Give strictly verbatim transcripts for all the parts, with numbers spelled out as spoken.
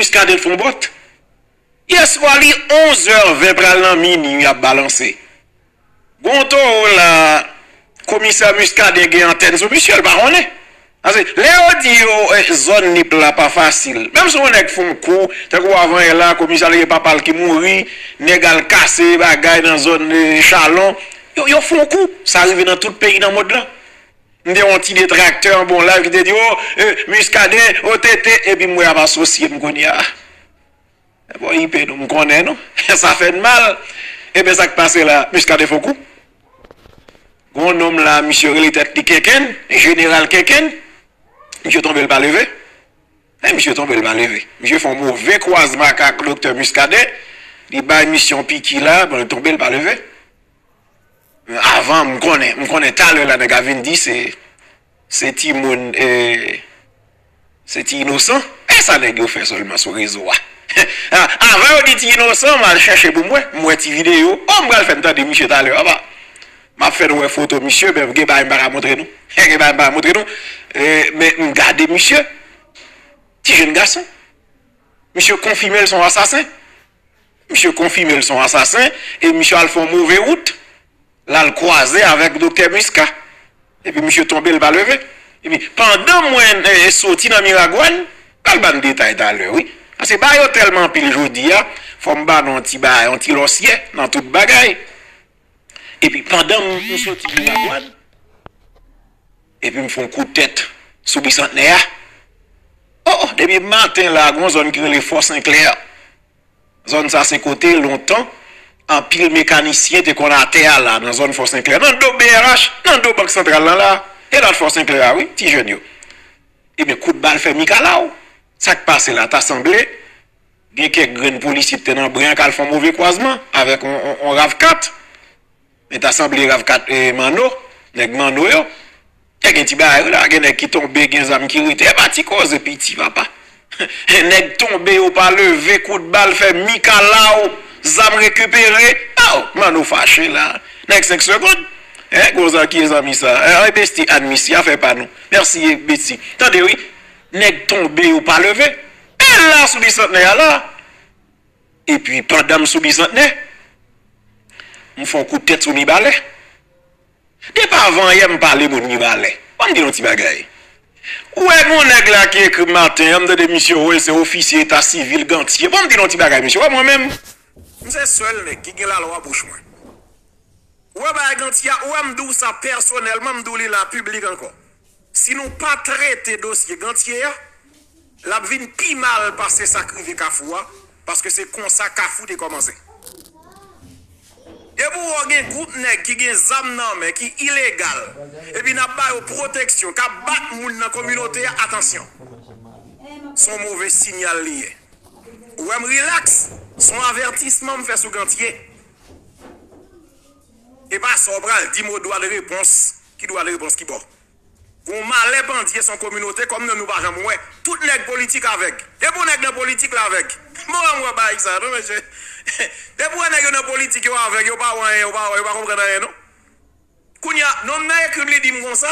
Muscadin fè yon bòt. Yèswa li onzè ven pral nan minui ap balanse. Gon towo la, komisè Muscadin gen antèn sou misye, l pa konnen. Paske lè yo di yo, eh, zòn Nip la pa fasil. Menm si yon nèg fè yon kou, tankou avan yè la, komisè al gen papa l ki mouri, nèg al kase bagay nan zòn, eh, Chalon. Yo, yo fè yon kou. Sa rive nan tout peyi nan mond lan. M te wè yon ti detraktè anba yon live ki te di, oh, eh, Muscadin, O T T, epi m wè ap asosye m kounye a. Bon, I P nou, m konnen nou. Sa fè n mal. Ebyen, sa k pase la, Muscadin fè yon kou. Gon nonm la, misye rele tèt li Kenken, Jeneral Kenken. Misye tonbe, l pa leve. E misye tonbe, l pa leve. Misye fè yon move kwazman ak, ak Doktè Muscadin. Li bay misye yon piki la, bon, l tonbe, l pa leve. Avan, m konnen, m konnen talè la, nèg a vin di se, se timoun, eh, se ti inosan. E sa nèg yo fè sèlman sou rezo a. Avan yo di ti inosan, m al chèche pou m wè. M wè ti videyo. Oh, m pral fè n tande misye talè, papa. M ap fè n wè foto misye, men gen bagay m pa ka montre nou. Gen bagay m pa ka montre nou. Eh, men m gade misye. Ti jenn gason. Misye konfime l se yon asasen. Misye konfime l se yon asasen e misye al fè yon move wout. L al kwaze avèk Doktè Musca. Epi misye tonbe, l pa leve. Epi pandan mwen, eh, soti nan Miragwàn, pral ban detay talè, wi. Paske bagay yo tèlman anpil jodi a, fò m ba nou yon ti bagay, yon ti lòsyè nan tout bagay. Epi pandan m, m soti Miragwàn, epi m fè yon kout tèt sou Bisantnè a. Oh, oh, depi maten la, gon zòn ki rele Fò Senklè. Zòn sa se kote lontan anpil mekanisyen te konn atè a la, nan zòn Fò Senklè, nan do B R H, nan do Bank Santral lan la. E la Fò Senklè a, wi, ti jèn yo. Ebyen, kout bal fè mikalaw. Sa k pase la, ta sanble gen kèk grenn polisye ki te nan bren an k al fè yon move kwazman avèk yon, yon, yon rav kat. Men ta sanble rav kat, eh, Manno, nèg Manno yo. E gen ti bagay wi la, gen nèg ki tonbe, gen zam ki rete. E pa ti koze piti, papa. Nèg tonbe, yo pa leve, kout bal fè mikalaw, zam rekipere. Oh, Manno fache la. Nèg senk segonn. Hein, gon zam ki zanmi sa. Eh, besti, Ann Misi, afè pa nou. Mèsi, besti. Tande wi, nèg tonbe, yo pa leve. E la sou Bisantnè a la. Epi pandan m sou Bisantnè, m fè yon kout tèt sou Mibalè. Depi avan yè m pale moun Mibalè. Ban m di nou ti bagay. Ou wè gon nèg la ki ekri m maten an, m tande misye, wi, se ofisye eta sivil Gantye. Ban m di nou ti bagay, mesye. Ou wè mwen menm, m se sèl nèg ki gen lalwa bouch mwen. Ou wè bagay Gantye a, ou wè m di w sa pèsonèlman, m di w li la piblik ankò. Si nou pa trete dosye Gantye a, l ap vin pi mal pase sa k rive Kafou a, paske se konsa Kafou te kòmanse. Depi w wè gen gwoup nèg ki gen zam nan men, ki ilegal, epi n ap ba yo pwoteksyon, k ap bat moun nan kominote a, atansyon. Se yon move siyal li ye. Ou wè m rilaks, se yon avètisman m fè sou Gantye. E pa sa w pral di m o dwa de repons. Ki dwa de repons ki bò? Gon malè pandye se yon kominote kòm nou, nou pa janm wè. Tout nèg politik avèg. Depi yon nèg nan politik, l avèg. Bon, ban m wè bagay sa, non, mesye. Depi w wè nèg yo nan politik, yo avèg, yo pa wè anyen, yo pa wè, yo pa konprann anyen, non. Kounye a, nonm nan ekri m, li di m konsa,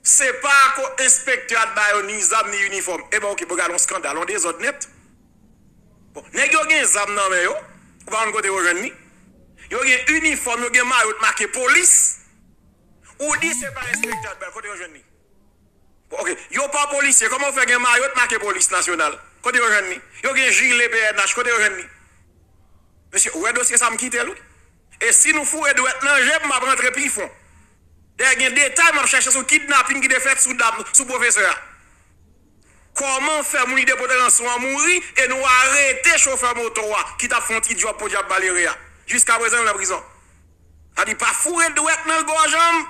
se pa ko enspektè a t ba yo ni zam, ni inifòm. Ebyen, oke, bon, gade yon eskandal, yon dezòd nèt. Bon, nèg yo gen zam nan men yo, ou pa konn kote yo jwenn li. Yo gen inifòm, yo gen mayo k make polis. Ou di se pa enspektè a t ba yo, kote yo jwenn li? Bon, oke, yo pa polisye, kòman yo fè gen mayo k make polis nasyonal? Kote yo jwenn li? Yo gen jile P N H, kote yo jwenn li? Mesye, ou wè dosye sa m kite l, wi. E si nou foure dwèt nan je m, m ap rantre pi fon. Dayè gen detay m ap chèche sou kidnapin ki te fèt sou dam, sou pwofesè a. Kòman fè moun Idepotans an mouri e nou arete chofè moto a ki t ap fè yon ti djòb podyab malere a? Jiskaprezan, l nan prizon. Sa di pa foure dwèt nan gòj an m.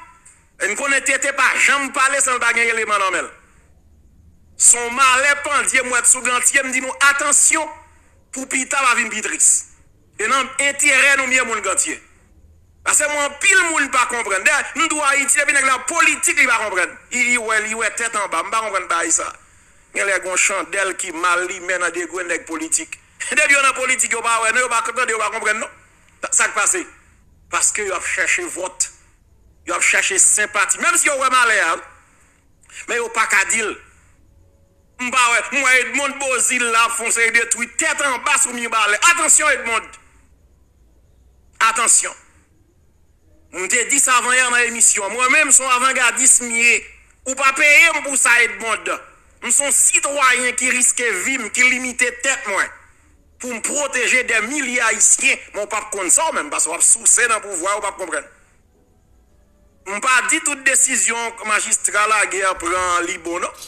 E n konnen tete pa janm pale san l pa gen eleman nan men l. Se yon malè pandye m wè t sou Gantye, m di nou atansyon pou pita pa vin pi tris. E nan enterè nou, m ye moun Gantye. Paske mwen, anpil moun pa konprann. Dayè, m tou Ayiti, depi nèg la politik, li pa konprann. Li, li wè, li wè tèt anba. M pa konprann bagay sa. Genlè gon chandèl ki mal limen nan degrenn nèg politik. Depi yo nan politik, yo pa wè, non, yo pa tande, yo pa konprann, non. Sa, sa k pase? Paske yo ap chèche vòt. Yo ap chèche senpati. Menm si yo wè malè a, wi. Men yo pa ka di l. M pa wè, m wè Edmonde Beauzile la ap fè yon seri de tweet tèt anba sou Mibalè. Atansyon, Edmonde! Atansyon! M te di sa avanyè nan emisyon an. Mwen menm, se yon avangadis m ye. Ou pa peye m pou sa, Edmonde. M se yon sitwayen ki riske vi m, ki limite tèt mwen pou m pwoteje dè milye Ayisyen. Men w p ap konn sa w menm, paske w ap souse nan pouvwa, ou p ap konprann. M pa di tout desizyon majistra Laguerre pran an li bon, non.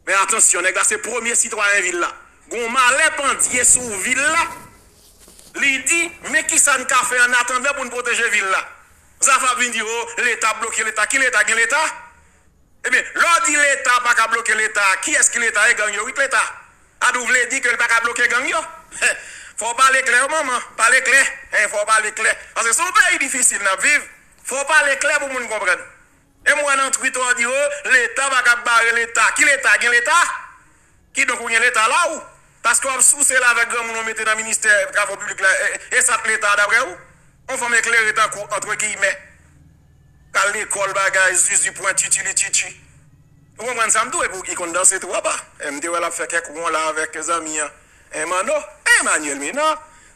Men atansyon, nèg la se premye sitwayen vil la. Gon malè pandye sou vil la. Li di, men kisa n ka fè annatandan pou n pwoteje vil la? Zafa ap vin di, o, Leta ap bloke Leta. Ki Leta? Gen Leta? Ebyen, lè w di Leta pa ka bloke Leta, kiyès ki Leta? E gang yo wi k Leta. Sa tou vle di ke l pa ka bloke gang yo? Fò w pale klè, manman. Pale klè. Hein, fò w pale klè. Paske se yon peyi difisil n ap viv. Fò w pale klè pou moun konprann. E m wè nan Twitter yo di, o, Leta pa ka bare Leta. Ki Leta? Gen Leta? Kidonk ou gen Leta la ou? Paske w ap souse la avèk granmoun ou mete nan ministè travo piblik la, e, e sa k Leta daprè ou? Yon fanm eklere tankou, antre giyimè, k al lekòl bagay, zuzu pwenti, tchili tchitchi. Ou konprann sa m di w, epi w ki konn danse tou apa. E m te wè l ap fè kèk won la avèk zanmi an, e Manno, e Emmanuel Mena.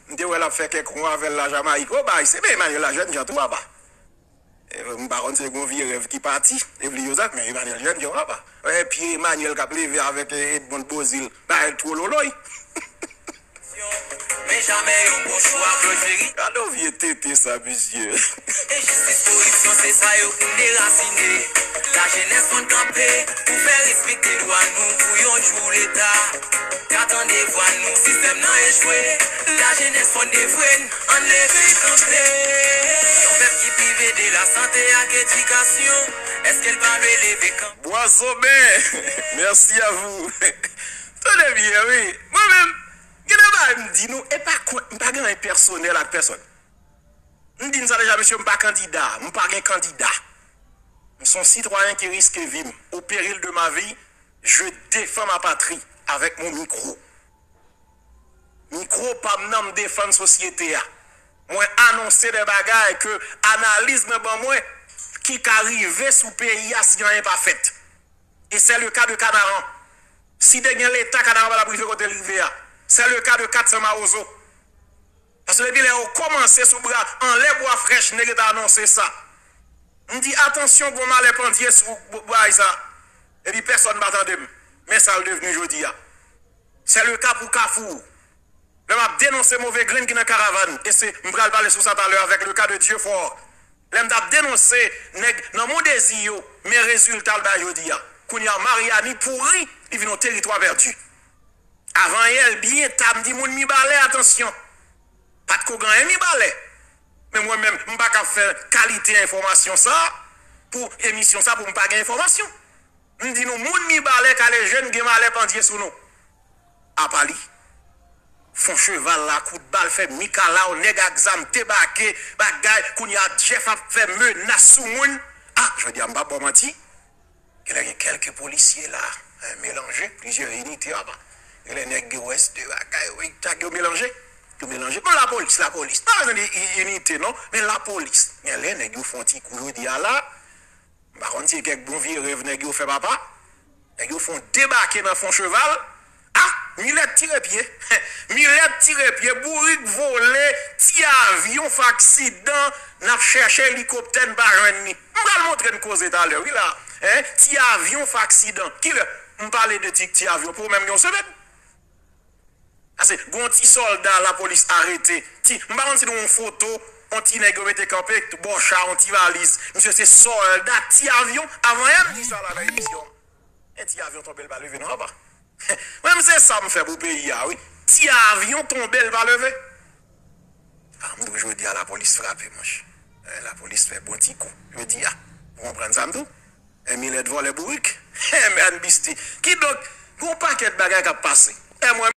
M te wè l ap fè kèk won avè l la Jamayik. O bay, se men Emmanuel la jènjan tou apa. E, m pa konn se gon vye rèv ki pati, e vle yo zak, men Emmanuel jènjan apa. E pye Emmanuel k ap leve avèk, e, Edmonde Beauzile, bagay twololoy. Men jamè yon bon chwa Claude Ferry. Gade yon vye tete sa, misye. Enjistis, koripsyon, se sa yo pou n derasine. Lajenès fò n kanpe pou fè respekte dwa nou pou yon jou Leta ka tande vwa nou. Sistèm nan echwe. Lajenès fò n devwe n. Ann leve kanpe. Yon pèp ki prive de lasante ak edikasyon, èske l pa dwe leve kanpe? Bwazoben, merci à vous. Tande byen, wi. Mwen menm, gen de bagay m di nou, e pa kont, m pa gen anyen pèsonèl ak pèsonn. M di n sa deja, mesye, m pa kandida, m pa gen kandida. M se yon sitwayen ki riske vi m. Au péril de ma vie, je défends ma patrie avec mon micro. Mikwo pa m nan, m defann sosyete a. Mwen anonse de bagay ke analiz mwen ban mwen ki ka rive sou peyi a si anyen pa fèt. Et c'est le cas de Kanaran. Si te gen Leta, Kanaran pa t ap rive kote l rive a. C'est le cas de Kat San Mawozo. Paske depi lè yo kòmanse sou bra, anlè bwa frèch, nèg yo te anonse sa. M di, atansyon, gon malè pandye sou b-, bagay sa. Epi pèsonn pa tande m. Men sa l devni jodi a. C'est le cas pou Kafou. Lè m ap denonse move grenn ki nan Karavàn, e se, m pral pale sou sa talè avèk le cas de Dieufor. Lè m t ap denonse nèg nan Mondezi yo, men rezilta l bay jodi a. Kounye a, Mariani pouri, li vin yon teritwa pèdi. Avanyè l byen ta, m di moun Mibalè, atansyon. Pa t ko gen anyen Mibalè. Men mwen menm, m pa ka fè kalite enfòmasyon sa pou emisyon sa pou m pa gen enfòmasyon. M di nou, moun Mibalè, Kale Jèn gen malè pandye sou nou. Apa li. Fon Cheval la, kout bal fè mikalaw, nèg ak zam debake, bagay, kounye a Jeff ap fè menas sou moun. A, jodi a m p ap ba w manti. Genlè gen kèlke polisye la, eh, melanje, plizyè inite apa. Genlè nèg yo wè se de bagay, wi, tak yo melanje. Yo melanje. Bon, lapolis, lapolis. Pa bezwen di i-, inite, non, men lapolis. Genlè nèg yo fè yon ti kou jodi a la. M pa konn si se kèk bon vye rèv nèg yo fè, papa. Nèg yo fè yon debake nan Fon Cheval. Ah, Milèt tire pye. Milèt tire pye, bourik vole, ti avyon fè aksidan, n ap chèche elikoptè, n pa jwenn li. M pral montre n koze talè, wi la. Hein? Ti avyon fè aksidan. Kilè? M pale de ti, ti avyon pou ou menm gen yon semèn. Paske gon ti sòlda lapolis arete. Ti, m pa konn si nou wè yon foto, yon ti nèg yo mete kanpe, bò cha, yon ti valiz. Misye se sòlda ti avyon, avanyè m di sa la nan emisyon an. E ti avyon tonbe, l pa leve non, apa. Mwen menm se sa m fè pou peyi a, wi. Ti avyon tonbe, l pa leve. Ah, m di w jodi a lapolis frape, monchè. Eh, lapolis fè bon ti kou, jodi a. Ou konprann sa m di w? Eh, Milèt vòlè bourik. Eh, men N B C. Kidonk, gon pakèt bagay k ap pase. Eh, mwen